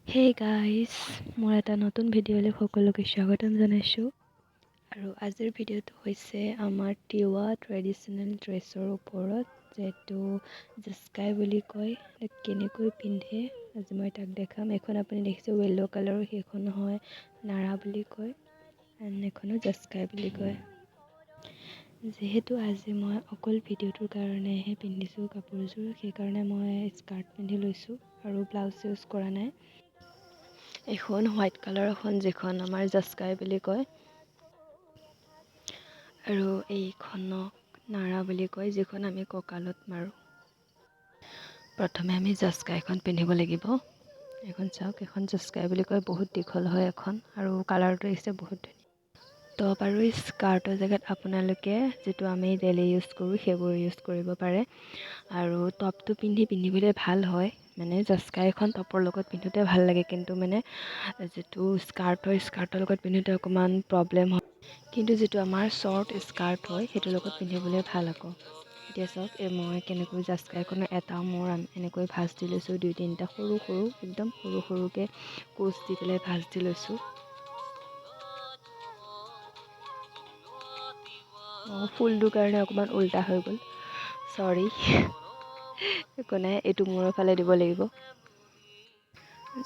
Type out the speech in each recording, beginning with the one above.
Hey guys, মোৰ এটা নতুন ভিডিঅ'লৈ সকলোকে স্বাগতম জনাইছোঁ। আৰু আজিৰ ভিডিঅ'টো হৈছে আমাৰ তিৱা ট্ৰেডিশ্যনেল ড্ৰেছৰ ওপৰত, যিটো জস্কাই বুলি কয়, কেনেকৈ পিন্ধে আজি মই তাক দেখাম। এখন আপুনি দেখিছে য়েল্ল' কালাৰৰ, সেইখন হয় নাৰা বুলি কয়, এণ্ড এখনো জস্কাই বুলি কয়। যিহেতু আজি মই অকল ভিডিঅ'টোৰ কাৰণেহে পিন্ধিছোঁ কাপোৰযোৰ, সেইকাৰণে মই স্কাৰ্ট পিন্ধি লৈছোঁ আৰু ব্লাউজ ইউজ কৰা নাই। এখন হোৱাইট কালাৰখন যিখন আমাৰ জস্কাই বুলি কয়, আৰু এইখনক নাৰা বুলি কয়, যিখন আমি কঁকালত মাৰোঁ। প্ৰথমে আমি জস্কাইখন পিন্ধিব লাগিব। এখন চাওক, এখন জস্কাই বুলি কয়, বহুত দীঘল হয় এখন, আৰু কালাৰটো আহিছে বহুত ধুনীয়া। টপ আৰু স্কাৰ্টৰ জেগাত আপোনালোকে যিটো আমি ডেইলি ইউজ কৰোঁ সেইবোৰ ইউজ কৰিব পাৰে। আৰু টপটো পিন্ধিবলৈ ভাল হয়, মানে জস্কাইখন টপৰ লগত পিন্ধোতে ভাল লাগে, কিন্তু মানে যিটো স্কাৰ্ট হয় স্কাৰ্টৰ লগত পিন্ধোতে অকণমান প্ৰব্লেম হয়। কিন্তু যিটো আমাৰ শ্বৰ্ট স্কাৰ্ট হয় সেইটোৰ লগত পিন্ধিবলৈ ভাল আকৌ। এতিয়া চাওক, এই মই কেনেকৈ জস্কাইখনৰ এটা মূৰ এনেকৈ ভাঁজ দি লৈছোঁ, দুই তিনিটা সৰু সৰু একদম সৰু সৰুকৈ কোচ দি পেলাই ভাঁজ দি লৈছোঁ। ফুলটোৰ কাৰণে অকণমান উল্টা হৈ গ'ল, চৰি, একো নাই, এইটো মূৰৰ ফালে দিব লাগিব।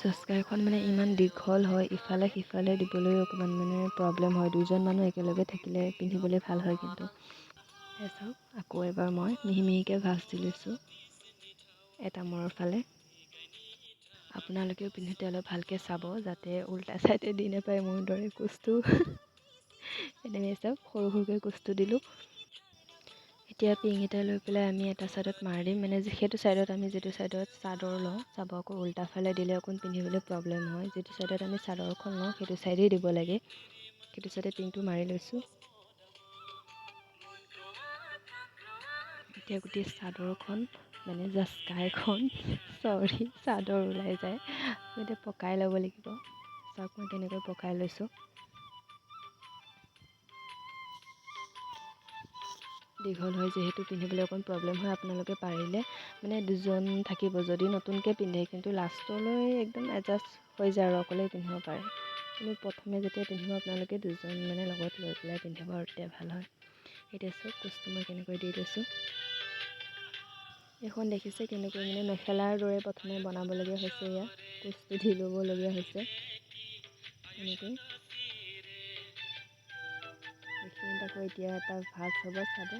জস্কাইখন মানে ইমান দীঘল হয়, ইফালে সিফালে দিবলৈ অকণমান মানে প্ৰব্লেম হয়। দুজন মানুহ একেলগে থাকিলে পিন্ধিবলৈ ভাল হয়। কিন্তু চাওক, আকৌ এবাৰ মই মিহি মিহিকৈ ভাঁজ দি লৈছোঁ এটা মূৰৰ ফালে। আপোনালোকেও পিন্ধোতে অলপ ভালকৈ চাব, যাতে উল্টা চাইডে দি নাপায় মোৰ দৰে কোচটো। এনেকৈ চাওক, সৰু সৰুকৈ কোচটো দিলোঁ। এতিয়া পিং এটা লৈ পেলাই আমি এটা ছাইডত মাৰি দিম, মানে সেইটো ছাইডত আমি যিটো ছাইডত চাদৰ লওঁ, চাব আকৌ উল্টা ফালে দিলে অকণ পিন্ধিবলৈ প্ৰব্লেম হয়। যিটো ছাইডত আমি চাদৰখন লওঁ সেইটো ছাইডেই দিব লাগে। সেইটো ছাইডে পিংটো মাৰি লৈছোঁ। এতিয়া গোটেই চাদৰখন মানে জস্কাইখন, চৰি চাদৰ ওলাই যায়, এতিয়া পকাই ল'ব লাগিব। চাওক মই কেনেকৈ পকাই লৈছোঁ। দীঘল হয় যিহেতু পিন্ধিবলৈ অকণ প্ৰব্লেম হয়। আপোনালোকে পাৰিলে মানে দুজন থাকিব যদি নতুনকৈ পিন্ধে, কিন্তু লাষ্টলৈ একদম এডজাষ্ট হৈ যায় আৰু অকলেই পিন্ধিব পাৰে। কিন্তু প্ৰথমে যেতিয়া পিন্ধিব আপোনালোকে দুজন মানে লগত লৈ পেলাই পিন্ধিব আৰু তেতিয়া ভাল হয়। এতিয়া চাওক কোচটো মই কেনেকৈ দি লৈছোঁ। এইখন দেখিছে কেনেকৈ মানে মেখেলাৰ দৰে প্ৰথমে বনাবলগীয়া হৈছে, এয়া কোচটো দি ল'বলগীয়া হৈছে এনেকৈ। এইখিনিত আকৌ এতিয়া এটা ভাঁজ হ'ব, চাব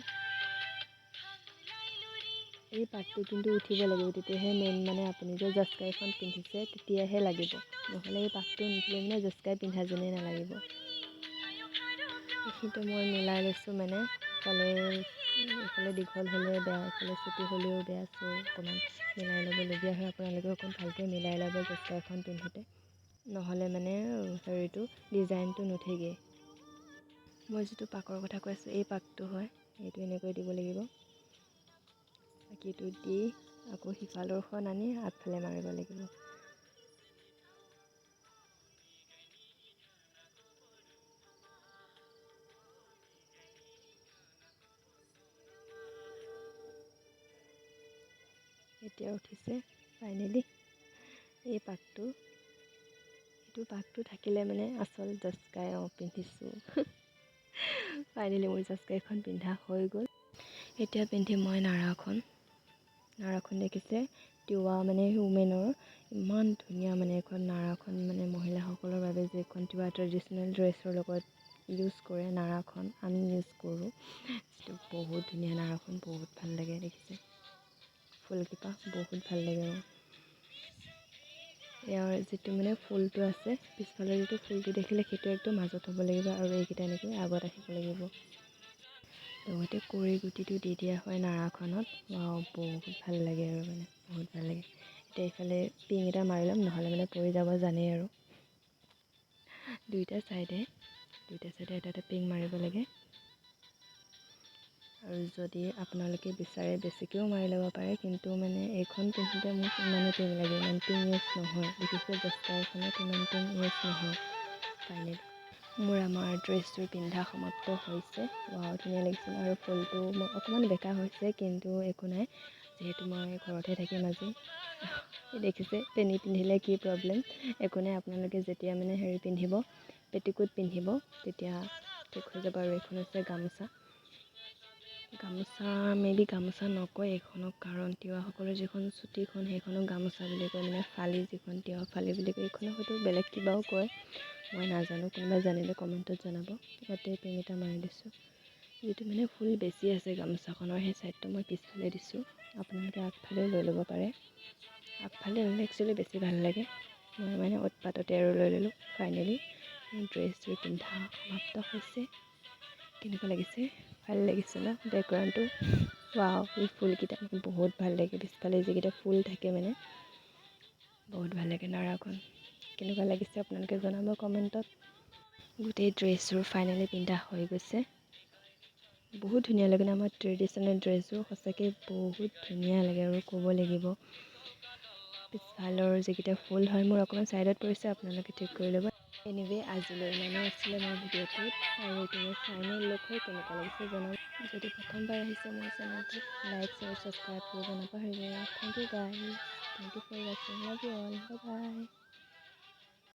এই পাতটো কিন্তু উঠিব লাগিব, তেতিয়াহে মেইন মানে আপুনি যে জস্কাইখন পিন্ধিছে তেতিয়াহে লাগিব, নহ'লে এই পাতটো নুঠিলে মানে জস্কাই পিন্ধা যেনেই নালাগিব। এইখিনিতে মই মিলাই লৈছোঁ, মানে ইফালে দীঘল হ'লেও বেয়া, ইফালে চুটি হ'লেও বেয়া, চ' অকণমান মিলাই ল'বলগীয়া হয়। আপোনালোকে অকণ ভালকৈ মিলাই ল'ব জস্কাইখন পিন্ধোতে, নহ'লে মানে হেৰিটো ডিজাইনটো নুঠেগৈ। মই যিটো পাকৰ কথা কৈ আছোঁ এই পাকটো হয়, এইটো এনেকৈ দিব লাগিব। বাকীটো দি আকৌ সিফালৰখন আনি আগফালে মাৰিব লাগিব। এতিয়া উঠিছে ফাইনেলি এই পাকটো। এইটো পাকটো থাকিলে মানে আচল জস্কাই পিন্ধিছোঁ। ফাইনেলি মোৰ জস্কাইখন পিন্ধা হৈ গ'ল। এতিয়া পিন্ধিম মই নাৰাখন। নাৰাখন দেখিছে তিৱা মানে উমেনৰ ইমান ধুনীয়া মানে এখন নাৰাখন, মানে মহিলাসকলৰ বাবে যিখন তিৱা ট্ৰেডিশ্যনেল ড্ৰেছৰ লগত ইউজ কৰে নাৰাখন, আমি ইউজ কৰোঁ। যিটো বহুত ধুনীয়া নাৰাখন, বহুত ভাল লাগে। দেখিছে ফুলকেইপাহ বহুত ভাল লাগে মোৰ। ইয়াৰ যিটো মানে ফুলটো আছে পিছফালে, যিটো ফুলটো দেখিলে সেইটো একদম মাজত হ'ব লাগিব আৰু এইকেইটা এনেকৈ আগত আহিব লাগিব। লগতে কৰি গুটিটো দি দিয়া হয় নাৰাখনত, বহুত ভাল লাগে আৰু মানে বহুত ভাল লাগে। এতিয়া এইফালে পিং এটা মাৰি ল'ম, নহ'লে মানে পৰি যাব জানেই আৰু। দুইটা ছাইডে এটা এটা পিং মাৰিব লাগে। আৰু যদি আপোনালোকে বিচাৰে বেছিকৈও মাৰি ল'ব পাৰে, কিন্তু মানে এইখন পিন্ধোতে মোক ইমানেই পিং লাগে, ইমান পিং ইউজ নহয়, বিশেষকৈ জস্কাইখনত ইমান পিং ইউজ নহয়। ফাইনেলি মোৰ আমাৰ ড্ৰেছযোৰ পিন্ধা সমাপ্ত হৈছে। ৱাও, ধুনীয়া লাগিছে। আৰু ফুলটো মোৰ অকণমান বেকা হৈছে, কিন্তু একো নাই, যিহেতু মই ঘৰতহে থাকিম আজি। দেখিছে, পেনি পিন্ধিলে কি প্ৰব্লেম? একো নাই, আপোনালোকে যেতিয়া মানে হেৰি পিন্ধিব, পেটিকোট পিন্ধিব, তেতিয়া ঠিক হৈ যাব। আৰু এইখন হৈছে গামোচা। গামোচা, মে বি গামোচা নকয় এইখনক, কাৰণ তিৱাসকলৰ যিখন চুটিখন, সেইখনক গামোচা বুলি কয়, মানে ফালি যিখন তিৱা ফালি বুলি কয়। এইখনক হয়তো বেলেগ কিবাও কয়, মই নাজানো। কোনোবাই জানিলে কমেণ্টত জনাব। ইয়াতে পিন এটা মাৰি দিছোঁ। যিটো মানে ফুল বেছি আছে গামোচাখনৰ, সেই ছাইডটো মই পিছফালে দিছোঁ। আপোনালোকে আগফালেও লৈ ল'ব পাৰে। আগফালে ল'লে একচুৱেলি বেছি ভাল লাগে। মই মানে উৎপাততে আৰু লৈ ল'লোঁ। ফাইনেলি ড্ৰেছযোৰ পিন্ধা সমাপ্ত হৈছে। কেনেকুৱা লাগিছে? ভাল লাগিছে ন? বেকগ্ৰাউণ্ডটো ৱাও! এই ফুলকেইটা মোৰ বহুত ভাল লাগে। পিছফালে যিকেইটা ফুল থাকে, মানে বহুত ভাল লাগে। নাৰাখন কেনেকুৱা লাগিছে আপোনালোকে জনাব কমেণ্টত। গোটেই ড্ৰেছযোৰ ফাইনেলি পিন্ধা হৈ গৈছে। বহুত ধুনীয়া লাগে ন আমাৰ ট্ৰেডিশ্যনেল ড্ৰেছযোৰ? সঁচাকৈ বহুত ধুনীয়া লাগে আৰু ক'ব লাগিব। পিছফালৰ যিকেইটা ফুল হয়, মোৰ অকণমান ছাইডত পৰিছে, আপোনালোকে ঠিক কৰি ল'ব। এনিৱে, আজিলৈ ইমানেই আছিলে মোৰ ভিডিঅ'টোত আৰু এইটো মোৰ ফাইনেল লুক হয়। কেনেকুৱা লাগিছে জনাব। যদি প্ৰথমবাৰ আহিছে মোৰ চেনেলটোত, লাইক, শ্বেয়াৰ, ছাবস্ক্ৰাইব কৰিব নাপাহৰিব। Thank you guys, thank you for watching, love you all, bye bye.